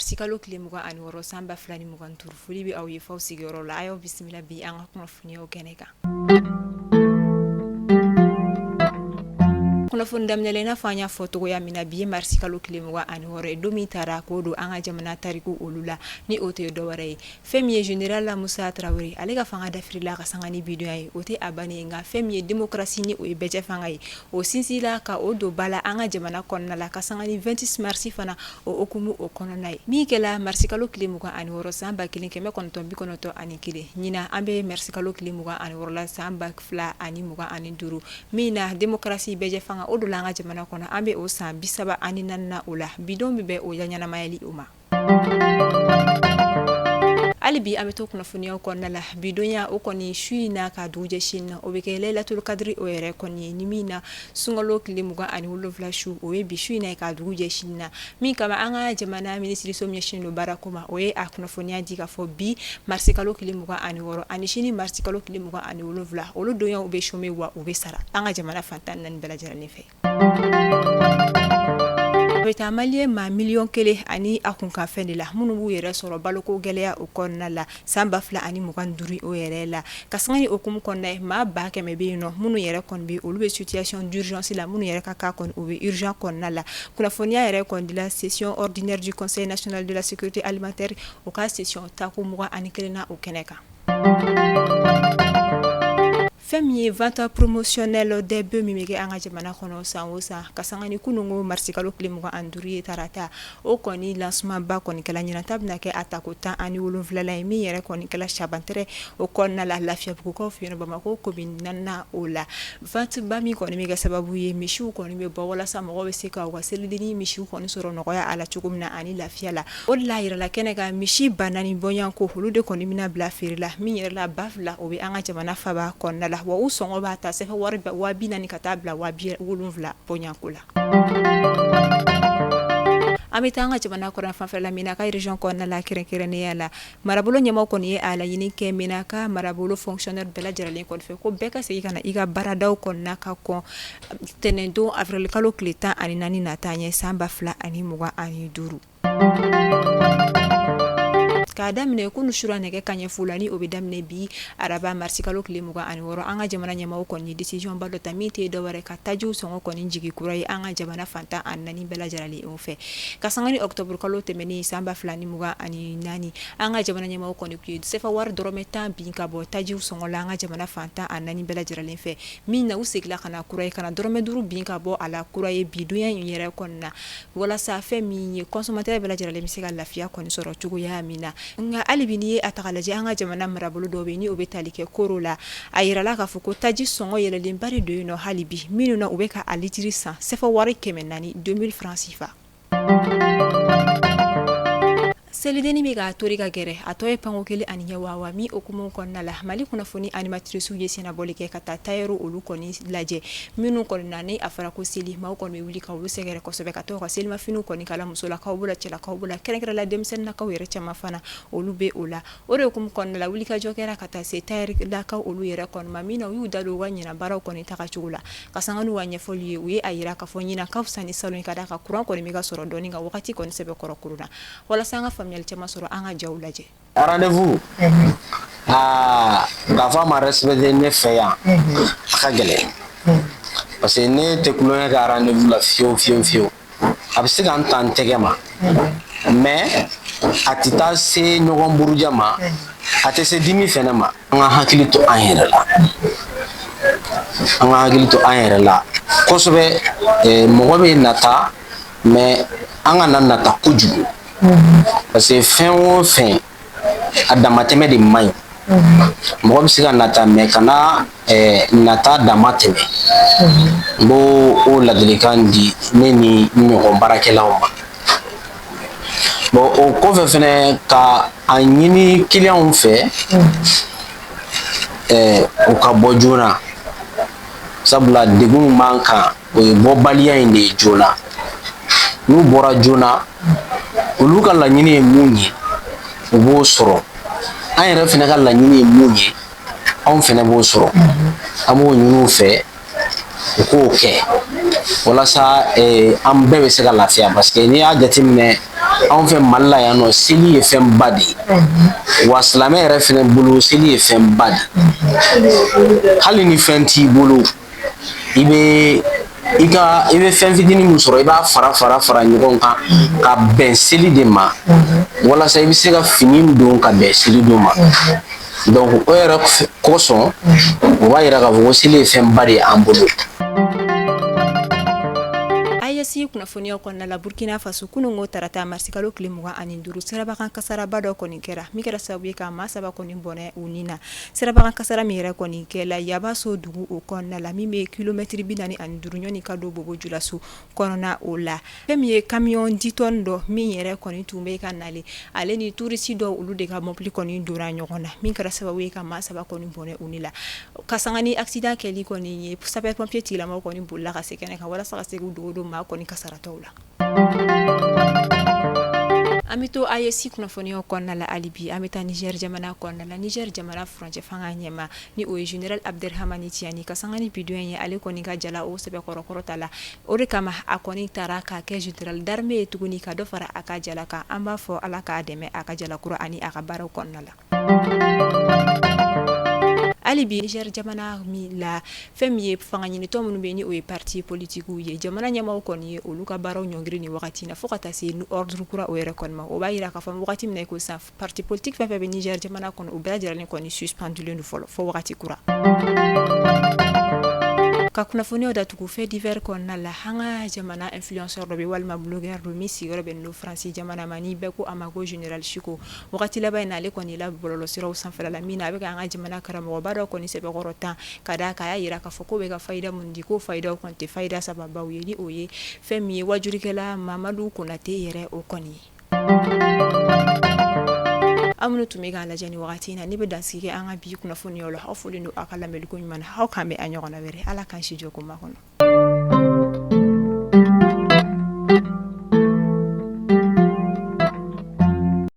marisikalo tile 26 san 2025. Foli bɛ aw ye f'aw sigiyɔrɔ la. A y'aw bisimila bi an ka kunnafoniyaw kɛnɛ kan. Kunnafoni daminɛ la, i n'a fɔ an y'a fɔ cogoya min na, bi ye marisikalo tile 26 ye, don min taara k'o don an ka jamana tariku olu la, ni o tɛ dɔwɛrɛ ye fɛn min ye général Musa Tarawele, ale ka fanga dafirila ka sanga ni bidonya ye, o tɛ a bannen ye. Nka fɛn min ye démocratie, ni o ye bɛɛjɛ fanga ye, o sinsinla ka o don ba la an ka jamana kɔnɔna la, ka sanga ni 26 mars fana o hukumu o kɔnɔna ye, min kɛla marisikalo tile 26 san 1991. Ɲinan an bɛ marisikalo tile 26 la san 2025, min na démocratie bɛɛjɛ fanga o don an ka jamana kɔnɔ, an bɛ o san 34nan o la. Bidon bɛ bɛn o ɲɛnamayali o ma. Hali bi an bɛ to kunnafoniyaw kɔnɔna la. Bidonya o kɔni su in na ka dugujɛ sini na, o bɛ kɛ Laylatul Kadri o yɛrɛ kɔni ye, ni min na sunkalo tile 27 su, o ye bi su in na ka dugujɛ sini na. Min kama an ka jamana minisiriso min ɲɛsinnen don baarako ma, o ye a kunnafoniya di k'a fɔ bi marisikalo tile 26 ani sini marisikalo tile 27, olu donyaw bɛ chômer, wa u bɛ sara an ka jamana fan 14 bɛɛ lajɛlen fɛ. A bɛ taa maliyɛn maa miliyɔn 1 ani a kunkanfɛn de la, minnu b'u yɛrɛ sɔrɔ baloko gɛlɛya o kɔnɔna la san 2025 o yɛrɛ la. Ka sanga ni hukumu kɔnɔna ye, maa 100 000 bɛ yen nɔ minnu yɛrɛ kɔni bɛ, olu bɛ situation d'urgence la, minnu yɛrɛ ka cas kɔni u bɛ urgent kɔnɔna la. Kunnafoniya yɛrɛ kɔni dila session ordinaire du Conseil national de la sécurité alimentaire, o ka session tako 21 na o kɛnɛ kan. Fɛn min ye vente promotionnelle des bœufs min bɛ kɛ an ka jamana kɔnɔ san o san, ka sanga ni kununko marisikalo tile 25 ye tarata, o kɔni lancement ba kɔni kɛla. Ɲinan ta bɛna kɛ a tako 17nan ye, min yɛrɛ kɔni kɛla Sabantɛrɛ o kɔnɔna la, Lafiyabugukaw fɛ yen, Bamakɔ commune 4nan o la. Vente ba min kɔni bɛ kɛ sababu ye misiw kɔni bɛ bɔ, walasa mɔgɔw bɛ se ka u ka selidenni misiw kɔni sɔrɔ nɔgɔya a la cogo min na ani lafiya la. O de la a yirala kɛnɛ kan, misi 4000 bɔɲɔgɔnko, olu de kɔni bɛna bila feere la, min yɛrɛ la 2000 o bɛ an ka jamana faba kɔnɔna la, wa u sɔngɔ b'a ta CFA wari 40 000 ka taa bila 70 000 bɔɲɔgɔnko la. An bɛ taa an ka jamana kɔrɔn fanfɛ la, Menaka région kɔnɔna la, kɛrɛnkɛrɛnnenya la marabolo ɲɛmaaw kɔni ye a laɲini kɛ Menaka marabolo fonctionnaire bɛɛ lajɛlen kɔni fɛ ko bɛɛ ka segin ka na i ka baaradaw kɔnɔna ka kɔn tɛnɛndon avril kalo tile 14 nata ɲɛ san 2025. K'a daminɛ kunun sura nɛgɛ kanɲɛ fu la, ni o bɛ daminɛ bi araba marisikalo tile 26, an ka jamana ɲɛmaaw kɔni ye décision ba dɔ ta, min tɛ dɔwɛrɛ ka tajiw sɔngɔ kɔni jigin kura ye an ka jamana fan 14 bɛɛ lajɛlen fɛ. Ka sanga ni octobre kalo tɛmɛnen san 2024, an ka jamana ɲɛmaaw kɔni tun ye CFA wari dɔrɔmɛ 10 bin ka bɔ tajiw sɔngɔ la an ka jamana fan 14 bɛɛ lajɛlen fɛ, min na u seginna ka na kura ye ka na dɔrɔmɛ 5 bin ka bɔ a la kura ye bidonya in yɛrɛ kɔnɔna, walasa fɛn min ye consommateur bɛɛ lajɛlen bɛ se ka lafiya kɔni sɔrɔ cogoya min na. Nka hali bi n'i ye a ta k'a lajɛ, an ka jamana marabolo dɔw bɛ ni o bɛ tali kɛ Koro la, a yirala k'a fɔ ko taji sɔngɔ yɛlɛlenba de don yen nɔ hali bi, minnu na u bɛ ka a litiri san CFA wari 400, 2000 francs CFA. Selidenni bɛ ka tori ka gɛrɛ, a tɔ ye panko kelen ani ɲɛ waawa. Min hukumu kɔnɔna la, Mali kunnafoni animatrices ye sennabɔli kɛ ka taa tailleur olu kɔni lajɛ, minnu kɔni na ni a fɔra ko seli, maaw kɔni bɛ wuli ka olu sɛgɛrɛ kosɛbɛ, ka taa u ka selimafiniw kɔni kala. Musolakaw b'o la, cɛlakaw b'o la, kɛrɛnkɛrɛn la denmisɛnninnakaw yɛrɛ caman fana olu bɛ o la. O de hukumu kɔnɔna la, wulikajɔ kɛra ka taa se tailleurlakaw olu yɛrɛ kɔni ma, min na u y'u da don u ka ɲinan baaraw kɔni tagacogo la. Ka sanga n'u ka ɲɛfɔli ye, u ye a jira k'a fɔ ɲinan ka fisa ni salon ye, ka d'a kan courant kɔni bɛ ka sɔrɔ dɔɔnin ka wagati kɔni sɛbɛkɔrɔ koronna. Walasa an ka faamuyali caman sɔrɔ, an ka jaw lajɛ. Rendez-vous, aa, k'a fɔ a ma respecté ne fɛ yan, a ka gɛlɛn, parce que ne tɛ tulonkɛ kɛ rendez-vous la fiyewu fiyewu fiyewu. A bɛ se ka n ta n tɛgɛ ma, mais a tɛ taa se ɲɔgɔn buruja ma, a tɛ se dimi fɛnɛ ma. An ka hakili to an yɛrɛ la, an ka hakili to an yɛrɛ la kosɛbɛ. Mɔgɔ bɛ nata, mais an kana nata kojugu, parce que fɛn o fɛn, a damatɛmɛ de man ɲi. Mɔgɔ bɛ se ka nata, mais kana nata dama tɛmɛ. N b'o o ladilikan di ne ni n ɲɔgɔn baarakɛlaw ma. Bon, o kɔfɛ fɛnɛ, ka a ɲini kiliyanw fɛ, u ka bɔ joona, sabula degun b'an kan, o ye bɔbaliya in de ye joona. N'u bɔra joona, olu ka laɲini ye mun ye, u b'o sɔrɔ. An yɛrɛ fɛnɛ ka laɲini ye mun ye, anw fɛnɛ b'o sɔrɔ. An b'o ɲini u fɛ, u k'o kɛ walasa an bɛɛ bɛ se ka lafiya, parce que n'i y'a jateminɛ, Anw fɛ Mali la yan nɔ, seli ye fɛnba de ye, wa silamɛ yɛrɛ fɛnɛ bolo, seli ye fɛnba de ye. Hali ni fɛn t'i bolo, i bɛ i ka i bɛ fɛn fitinin min sɔrɔ, i b'a fara fara fara ɲɔgɔn kan ka bɛn seli de ma, walasa i bɛ se ka fini don ka bɛn seli don ma. Donc o yɛrɛ kosɔn, o b'a yira k'a fɔ ko seli ye fɛnba de ye an bolo. AES kunnafoniyaw kɔnɔna la, Burkina Faso, kununko tarata marisikalo tile 25, sirabakan kasaraba dɔ kɔni kɛra min kɛra sababu ye ka maa saba kɔni bɔnɛ u ni na. Sirabakan kasara min yɛrɛ kɔni kɛla Yabaso dugu o kɔnɔna la, min bɛ kilomɛtiri 45 ɲɔni ka don Bobo Julaso kɔnɔna o la, fɛn min ye camion 10 tonnes dɔ min yɛrɛ kɔni tun bɛ ka nalen, ale ni touriste dɔw, olu de ka mobili kɔni donna ɲɔgɔn na, min kɛra sababu ye ka maa saba kɔni bɔnɛ u ni la. Ka sanga ni accident kɛli kɔni ye, sapeur pompier tigilamaw kɔni bolila ka se kɛnɛ kan walasa ka se k'u dogo don maa kɔni kasaratɔw la. An bɛ to AES kunnafoniyaw kɔnɔna la hali bi. An bɛ taa Niger jamana kɔnɔna la. Niger jamana furancɛ fanga ɲɛmaa, ni o ye général Abdramane Tiani, ka sanga ni bi don ye, ale kɔni ka jala o sɛbɛkɔrɔ kɔrɔta la. O de kama a kɔni taara k'a kɛ général d'armée ye tuguni, ka dɔ fara a ka jala kan. An b'a fɔ Ala k'a dɛmɛ a ka jalakura ani a ka baaraw kɔnɔna la. Hali bi Niger jamana min la, fɛn min ye fanga ɲinitɔn minnu bɛ, ni o ye parti politiquew ye, jamana ɲɛmaaw kɔni ye olu ka baaraw ɲɔngiri ni wagati na, fo ka taa se ordre kura o yɛrɛ kɔni ma. O b'a jira k'a fɔ wagati min na i ko sisan, parti politique fɛn fɛn bɛ Niger jamana kɔnɔ, u bɛɛ lajɛlen kɔni suspendulen don fɔlɔ fo wagati kura. Ka kunnafoniyaw datugu fait divers kɔnɔna la, an ka jamana influenceur dɔ bɛ, walima blogueur don, min sigiyɔrɔ bɛnnen don Faransi jamana ma, ni bɛɛ ko a ma ko général Chiko. Wagati laban in na, ale kɔni la bɔlɔlɔsiraw sanfɛla la, min na a bɛ an ka jamana karamɔgɔba dɔ kɔni sɛbɛkɔrɔ tan, ka d'a kan a y'a jira k'a fɔ ko bɛ ka fayida min di, k'o fayidaw kɔni tɛ fayida sababaw ye, ni o ye fɛn min ye wajurukɛla Mamadu Konate yɛrɛ o kɔni ye. Aw minnu tun bɛ k'a lajɛ ni wagati in na, ne bɛ dansigi kɛ an ka bi kunnafoniyaw la. Aw folen don aw ka lamɛnliko ɲuman na. Aw k'an bɛn a ɲɔgɔnna wɛrɛ. Ala k'an si jɔ ko makɔnɔ.